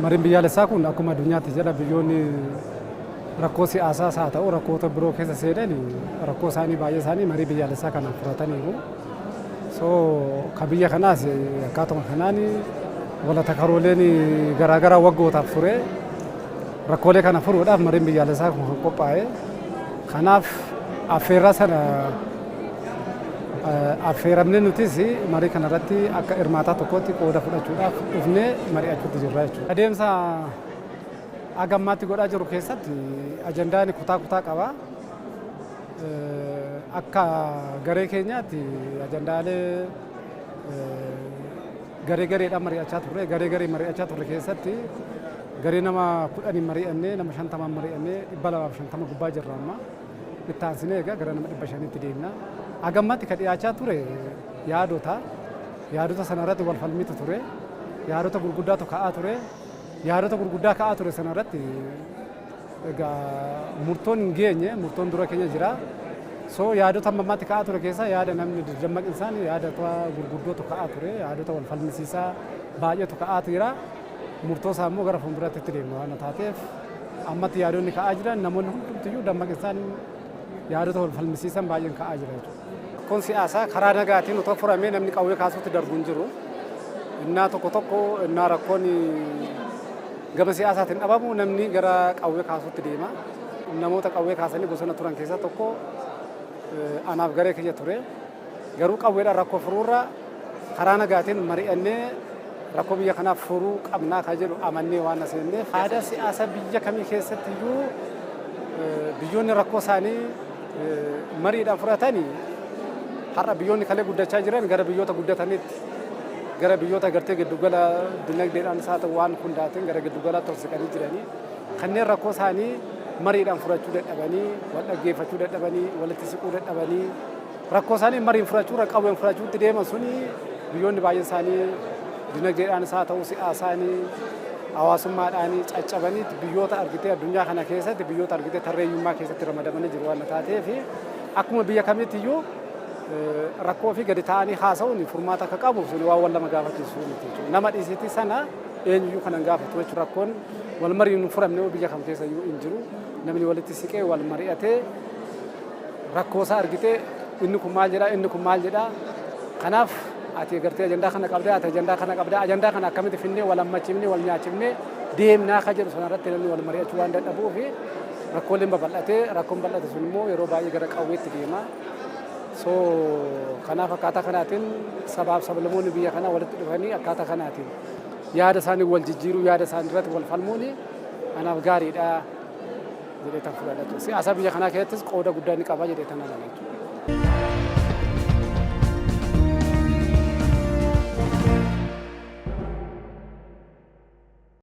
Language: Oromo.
Mariin biyyaalessaa kun akkuma addunyaatti jedha, biyyoonni rakkoo siyaasaas haa ta'u rakkoota biroo keessa seenan rakkoo isaanii baay'ee isaanii marii biyyaalessaa kanaan furataniiru. So ka biyya kanaas akkaatuma kanaan walatakkarooleen garaagaraa waggootaaf ture, rakkoolee kana furuudhaaf mariin biyyaalessaa kun kan qophaa'e. Kanaaf affeerraa sana affeeramne nutis marii kanarratti akka hirmaataa tokkotti qooda fudhachuudhaaf dhufnee mari'achuutti jirra jechuudha. Adeemsa haga ammaatti godhaa jiru keessatti ajandaan kutaa kutaa qaba. Akka garee keenyaatti ajandaalee garee gareedhaan mari'achaa turre. Garee garee mari'achaa turre keessatti garee nama 10n mari'annee, nama 50n mari'annee, 250 gubbaa jirra amma. Itti aansinee egaa gara nama 500tti deemna. Haga ammaatti kan dhiyaachaa ture yaadota. Yaadota sana irratti wal falmitu ture. Yaadota gurguddaatu ka'aa ture. Yaadota gurguddaa ka'aa ture sana irratti egaa murtoon hin geenye, murtoon dura keenya jira. So yaadota amma ammaatti ka'aa ture keessaa yaada namni dadammaqinsaan yaadota gurguddootu ka'aa ture. Yaadota wal falmisiisaa baay'eetu ka'aa jira. Murtoo isaa immoo gara fuulduraatti itti deemna waan taateef, ammatti yaadonni ka'aa jiran, namoonni hundumtiyyuu dammaqinsaan yaadota wal falmisiisan baay'een ka'aa jira jechuudha. Rakkoon siyaasaa karaa nagaatiin otoo furamee namni qawwee kaasuutti darbu hin jiru. Innaa tokko tokko innaa rakkoon gama siyaasaatiin dhabamu namni gara qawwee kaasuutti deema. Namoota qawwee kaasanii bosona turan keessaa tokko anaaf garee kiyya ture. Garuu qawweedhaan rakkoo furuurra karaa nagaatiin mari'annee rakkoo biyya kanaaf furuu qabnaa kan jedhu amannee waan aseenneef, aadaa siyaasa biyya kamii keessatti iyyuu biyyoonni rakkoo isaanii mariidhaan furatanii har'a biyyoonni kalee guddachaa jiran gara biyyoota guddataniitti, gara biyyoota gartee giddugala dinagdeedhaan isaa ta'u waan hundaatiin gara giddugalaatti ol siqanii jiranii, kanneen rakkoo isaanii mariidhaan furachuu dadhabanii, wal dhaggeeffachuu dadhabanii, walitti siquu dadhabanii, rakkoo isaanii mariin furachuu irra qawween furachuutti deeman suni biyyoonni baay'een isaanii dinagdeedhaanis haa ta'u siyaasaanii hawaasummaadhaan caccabanii biyyoota argitee addunyaa kana keessatti biyyoota argitee tarreeyyummaa keessatti ramadamanii jiru waan taateef, akkuma biyya kamitti iyyuu rakkoo fi gadi ta'anii haasa'uun furmaata akka qabu sun waan wal lama gaafachiisu miti jechuudha. Nama dhiisitii sana eenyuyyuu kanan gaafatu jechuudha. Rakkoon wal mariin hin furamne biyya kam keessa iyyuu hin jiru. Namni walitti siqee wal mari'atee rakkoo isaa argitee, inni kun maal jedhaa, inni kun maal jedhaa, kanaaf ati gartee ajandaa kana qabdaa, ati ajandaa kana qabdaa, ajandaa kana akkamitti finnee wal hammachiifnee wal nyaachifnee deemnaa ka jedhu sanarratti namni wal mari'achuu waan dadhabuu fi rakkooleen babal'atee, rakkoon bal'ate sun immoo yeroo baay'ee gara qawweetti deema. So kanaaf akkaataa kanaatiin sabaaf sablammoonni biyya kanaa walitti dhufanii akkaataa kanaatiin yaada isaanii wal jijjiiruu, yaada isaanii irratti wal falmuun anaaf gaariidha jedhee tan fudhadha jechuudha. Siyaasa biyya kanaa keessattis qooda guddaa ni qaba jedhee tan amana jechuudha.